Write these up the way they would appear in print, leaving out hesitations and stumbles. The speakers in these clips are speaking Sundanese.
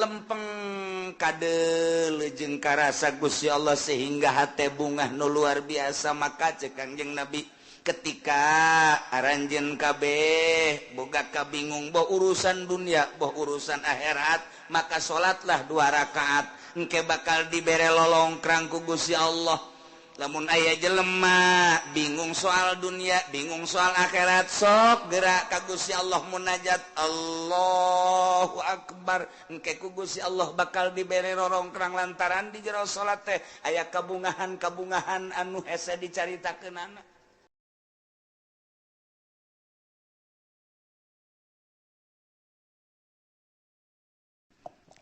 Lempeng kade jeung karasa Gusti Allah sehingga hate bungah nu luar biasa. Maka cek Kangjeng Nabi, ketika aranjeun kabeh boga kabingung, boh urusan dunia boh urusan akhirat, maka salatlah dua rakaat, engke bakal dibere lolongkrang ku Gusti Allah. Lamun aya jelema bingung soal dunia, bingung soal akhirat, sok gerak ka Gusti Allah munajat, Allahu Akbar, engke ku Gusti Allah bakal dibere rorongkrang lantaran di jero salat teh aya kabungahan-kabungahan anu hese dicaritakeunana.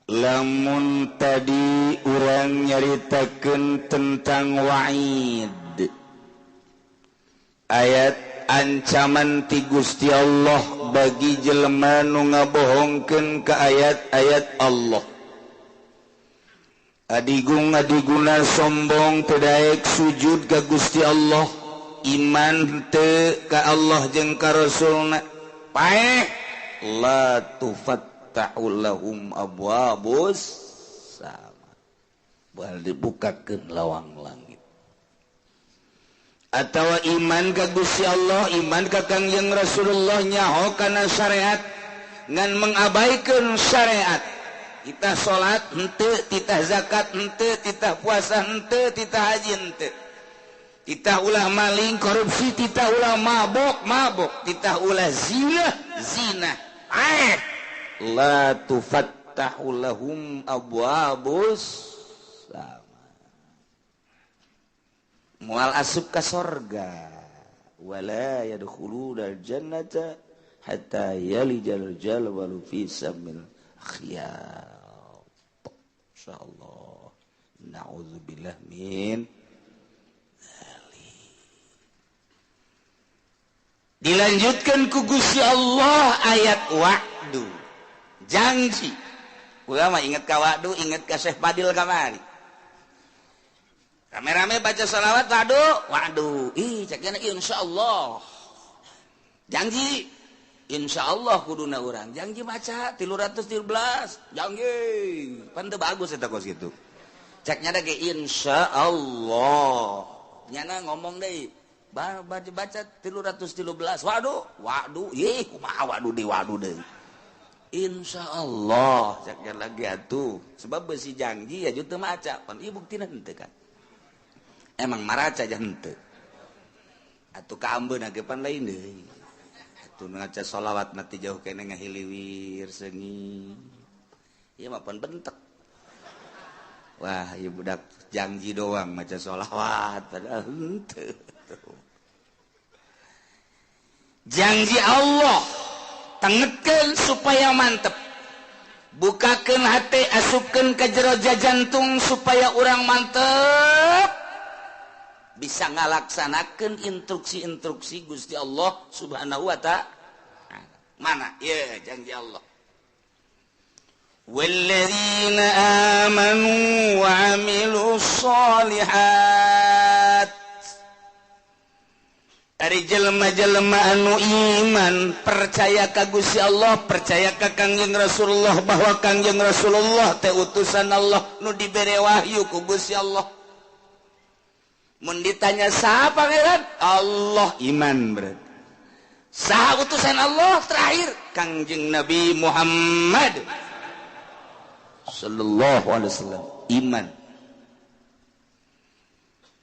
Lamun tadi urang nyaritakeun tentang wa'id, ayat ancaman ti Gusti Allah bagi jelema nu ngabohongkeun ka ayat-ayat Allah. Adigung adiguna sombong teu daek sujud ka Gusti Allah, iman teu ka Allah jeung ka Rasulna, paeh la tufat ta'ullahum abwabus sama, bal dibukakeun lawang langit. Atawa iman ka Gusti Allah, iman ka Kangjeng Rasulullah, nyaho kana syariat ngan mengabaikan syariat. Titah salat henteu, titah zakat henteu, titah puasa henteu, titah haji henteu, titah ulah maling korupsi, titah ulah mabok mabok, titah ulah zina zina. La tufattahu lahum abwabus sama, moal asup ka sorga, wala yadkhuluna jannata hatta yalijal jalwalu fi samil khiyat. Insyaallah, na'udzubillah min dzalik. Dilanjutkan ku Gusti Allah ayat wa'du, janji. Ulama inget ka wa'du, inget ka Syekh Fadil kamari. Rame-rame baca sholawat wa'du, wa'du. Ih, cekna insyaallah. Janji insyaallah kuduna urang. Janji maca 313, janji. Pan teu bagus eta kos kitu. Ceknya da ge insyaallah. Nyana ngomong deui, baca 313, wa'du, wa'du. Ih, kumaha wa'du deui, wa'du deui. Insyaallah cek lagi atuh, sebab besi janji ya teu maca pan ieu buktina henteu kan, emang maraca aja henteu atuh kaambeuna ge pan lain deui atuh ngaca sholawat mati jauh kene ngahiliwir seungit ieu mah pan bentek. Wah, ieu budak janji doang maca sholawat padahal henteu. Janji Allah tengetkeun supaya mantep, bukakeun hate, asupkeun ka jero jantung supaya urang mantep bisa ngalaksanakeun instruksi-instruksi Gusti Allah Subhanahu wa ta'ala. Mana ieu janji Allah? Walladzina amanu wa amilus sholihat. Ari jelema-jelema anu iman, percaya ka Gusti Allah, percaya ka Kangjeng Rasulullah bahwa Kangjeng Rasulullah teh utusan Allah nu dibere wahyu ku Gusti Allah. Mun ditanya saha pangeran? Allah, iman berarti. Saha utusan Allah terakhir? Kangjeng Nabi Muhammad sallallahu alaihi wasallam, iman.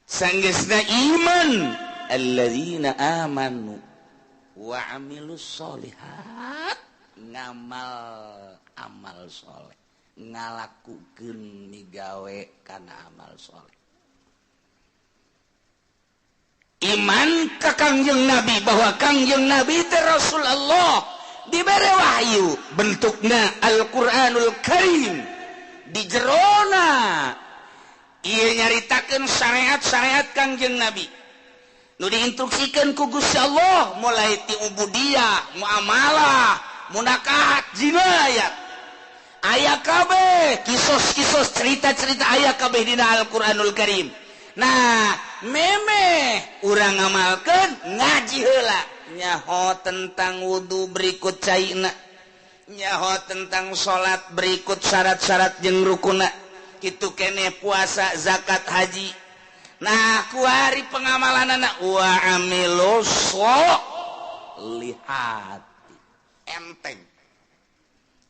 Sanggeusna iman, alladzina amanu wa amilus sholihat, ngamal amal soleh, ngalakukeun migawe kana amal soleh. Iman ka Kangjeng Nabi bahwa Kangjeng Nabi teh Rasulullah, dibere wahyu bentukna Al-Qur'anul Karim, di jerona ieu nyaritakeun syariat-syariat Kangjeng Nabi nu diinstruksikan ku Gusti Allah, mulai ti ubudiyah, muamalah, munakahat, jinayat, aya kabeh kisos-kisos cerita-cerita aya kabeh dina Al-Qur'anul Karim. Nah, memeh urang ngamalkeun ngaji heula nyaho tentang wudu berikut caina, Nyaho tentang salat berikut syarat-syarat jeung rukuna. Kitu keneh puasa, zakat, haji. Nah, kuari pengamalanana wa amilus sholihat. Enteng.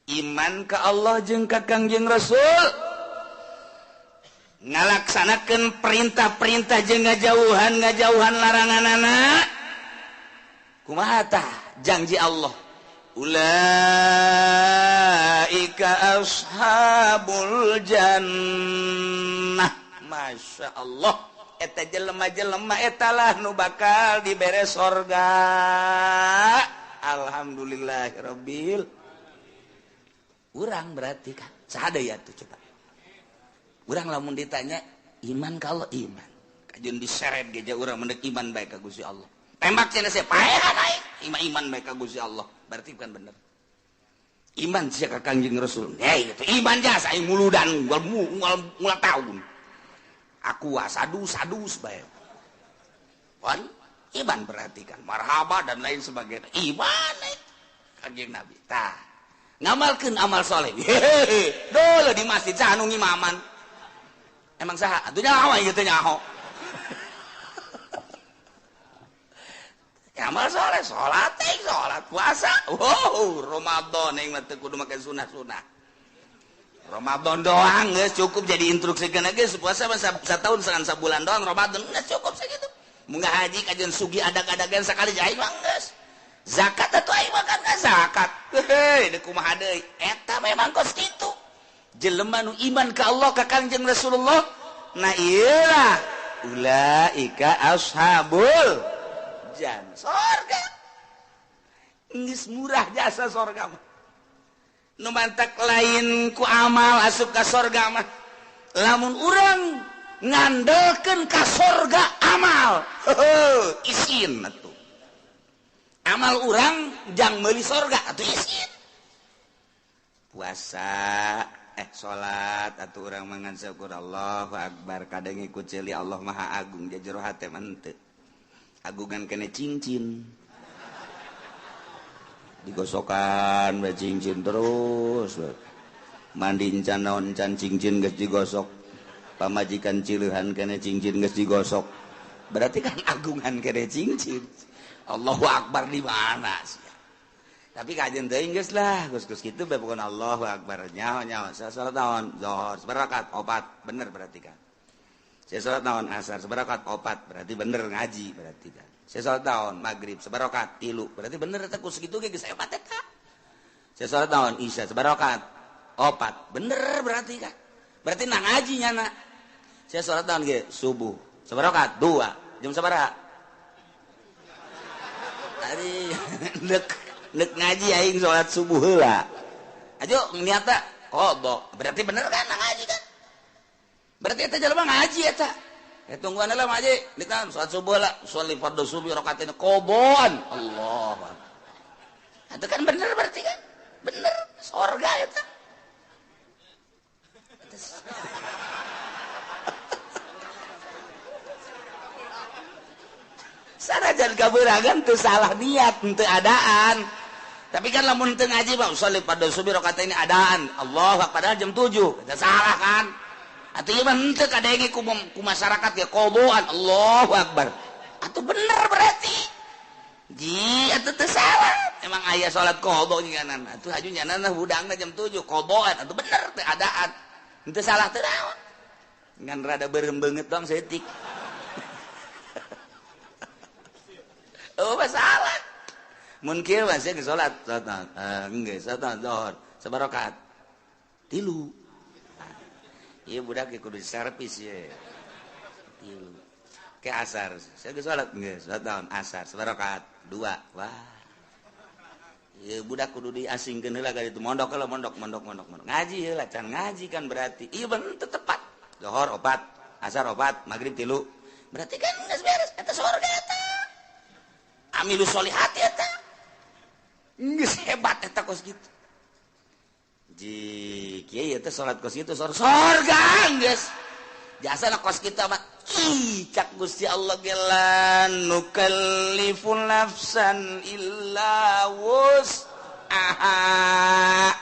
Iman ka Allah jeung ka Kangjeng Rasul. Ngalaksanakeun perintah-perintah jeung ngajauhan laranganana. Kumaha tah janji Allah? Ulaika ashabul jannah. Masya Allah, eta jelema-jelema etalah nu bakal dibere sorga. Alhamdulillahirabbil. Urang berarti kan saha deui atuh coba. Urang lamun ditanya iman kalau iman, kajeun diseret ge urang mendek iman bae ka Gusti Allah. Tembak cenah sia paehan aing, iman bae ka Gusti Allah. Berarti bukan bener. Iman sia ka Kangjeng Rasul. Hei, itu iman jasa aing muludan ngul tahun. Aku sadus-sadus bae. Wan iman berarti kan marhaba dan lain sebagainya. Iman Kangjeng Nabi. Tah, ngamalkeun amal soleh. Hehehe, dulu di masjid saha nu ngimaman. Emang saha? Atuh nyaho aing teh nyaho. Amal soleh, salat, salat, puasa. Wow, Ramadan aing mah teu kudu make sunah-sunah. Ramadan doang geus cukup jadi instruksikeun geus puasa mah satahun sabulan doang Ramadan geus cukup sakitu. Mun haji kajeun sugi adag-adagan sakali aing mah geus. Zakat atuh aing mah kan zakat. Heuh, deuk kumaha deui? Eta memang kos kitu. Jelema nu iman ka Allah ka Kangjeng Rasulullah, nah ieu lah ulaika ashabul jannah. Sorga. Geus murah jasa sorga mah. Nu mantak lain ku amal asup ka sorga mah. Lamun urang ngandelkeun ka sorga amal, heuh, isin atuh. Amal urang jang meuli sorga atuh isin. Puasa, salat atuh urang mangan syukur Allahu akbar kadang ikut ceuli Allah Maha Agung jero hate mah henteu. Agungan kene cincin. Digosokan we cincin terus. Mandi encan naon encan cincin geus digosok. Pamajikan cileuhan kene cincin geus digosok. Berarti kan agungan kene cincin. Allahu akbar di mana sih? Tapi kajian teuing geus lah, geus-geus kitu bae pokona Allahu akbar. Nyaho-nyaho salat naon? Zuhur, sabarakat opat, bener berarti kan. Saya salat naon asar sabarakat opat, berarti bener ngaji berarti kan. Saya salat naon maghrib sabarakat 3, berarti bener eta ku sakitu ge geus hebat eta. Saya salat naon isya sabarakat opat, bener berarti kan. Berarti na ngaji nyana. Saya salat naon ge subuh sabarakat 2, jam sabaraha? Ari nek ngaji aing salat subuh heula. Ajo niatna qada, berarti bener kan na ngaji kan? Berarti eta jelema ngaji eta. Tungguan lah ngaji, ditam salat subuh lah, sholli fardhu subuh rakaatain qadaan. Allahu akbar. Itu kan bener berarti kan? Bener, sorga eta. Sanajan kabeuragan teu salah niat, teu adaan. Tapi kan lamun teu ngaji mah sholli fardhu subuh rakaatain adaan. Allahu akbar padahal jam 7. Eta salah kan? Atuh ieu mah henteu kadenge ku masyarakat ge qadaan Allahu akbar. Atuh bener berarti. Ji atuh teu salah. Emang aya salat qada nyanan. Atuh haju nyanana hudangna jam 7 qadaan atuh bener teu adaan. Henteu salah teu naon. Ngan rada beureum beungeut doang saeutik. Oh masalah. Mun kieu mah sia geus salat, salat geus salat zuhur, sabarakat. 3. Iya budak kudu servis ye. Tilu. Ke asar. Saya geus salat geus salat naon asar sabarakat 2. Wah. Ieu budak kudu diasingkeun heula ka ditu mondok heula mondok mondok mondok mondok. Ngaji heula can ngaji kan berarti. Ieu bener tepat. Zuhur 4, asar 4, maghrib 3. Berarti kan geus beres eta surga eta. Amilus sholihat eta. Geus hebat eta kos kitu. Ji kieu teh salat kos kitu sorga geus. Jasa na kos kitu mah ih cak Gusti Allah ge la nukallifu nafsan illa wus. wus'aha.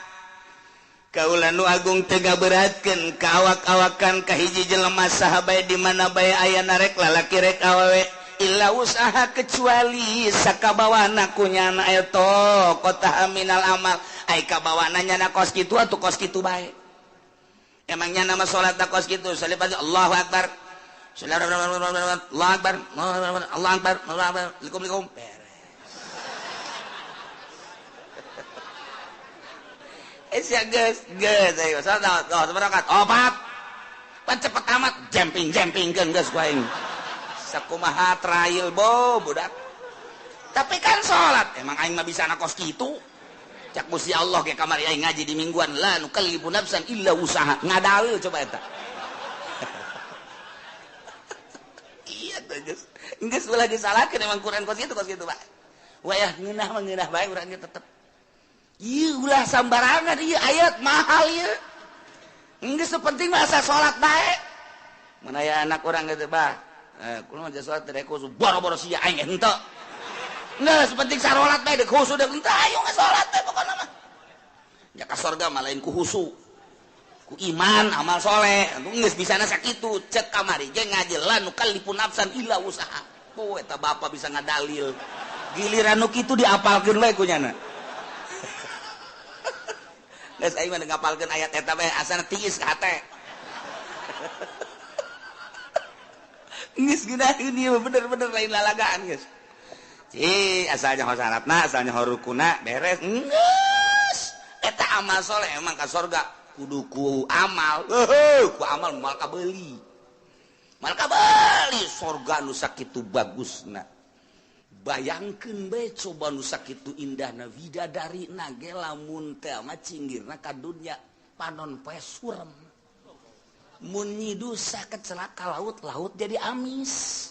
Kaula nu agung teu ngaberatkeun ka awak-awakan ka hiji jelema saha bae di mana bae aya narek lalaki rek awewe illa usaha kecuali sakabawana ku nyana eta kota minal amal ai kabawana nyana kos kitu atuh kos kitu bae. Emangnya nama salat kos kitu salibat Allahu akbar. Allahu akbar. Allahu akbar. Allahu akbar. Likum beres. Sia geus geus ayo salat oh seberangkat opat. Pan cepet amat jemping-jempingkeun geus ku aing. Sakumaha trail bo budak. Tapi kan salat emang aing mah bisa kos kitu. Cak Gusti Allah ge kamari aing ngaji di mingguan la nukallifu nafsan illa usaha. Ngadalil coba eta. Iya tuh geus. Geus ulah disalahkeun emang Quran kos kitu Pak. Wayah ngeunah mah ngeunah bae urang ge tetep. Ieu ulah sambarangan ieu ayat mahal ieu. Geus penting mah asa salat bae. Mun aya anak urang geus bah, kumaha mah salat teh khusu boro-boro sia aing henteu. Geus penting sarolat bae deuk khusu deuk henteu ayo salat teh pokona mah. Ya ka sorga mah lain ku khusu. Ku iman amal soleh. Geus bisana sakitu cek kamari ge ngaji la nukallifu nafsan illa usaha. Oh eta bapa bisa ngadalil. Giliran nu kitu diapalkeun bae ku nyana. Geus aing mah ngapalkeun ayat eta bae asana tiis ka hate. Geus geunaheun ieu bener-bener lain lalagaan geus. Ci asalnya ho syaratna, asalnya ho rukuna beres. Geus eta amal soleh emang ka sorga kudu ku amal. Heuh, ku amal moal kabeuli. Moal kabeuli sorga nu sakitu bagusna. Bayangkeun bae coba nu sakitu indahna widadari na ge lamun teh mah cinggirna ka dunya panon poe surem. Mun nyidusa kecelaka laut, laut jadi amis.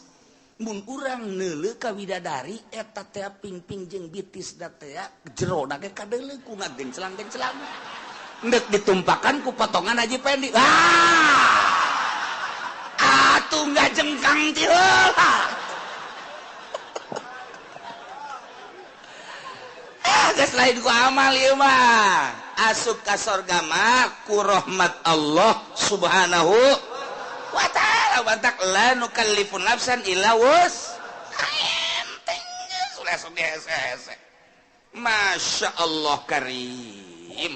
Mun urang neuleuh ka widadari eta teh pingping jeung bitis da teh jero na ge kadeuleuh ku ngagenclang-genclang. Endek ditumpakan ku potongan Haji Pendi. Ah! Atuh ngajengkang ti heula. Geus lain ku amal ieu mah. Asup ka sorga mah ku rahmat Allah Subhanahu wa ta'ala. Batak la nukallifu nafsan illa wus. Enteng geus ulah sok hese-hese. Masya Allah karim.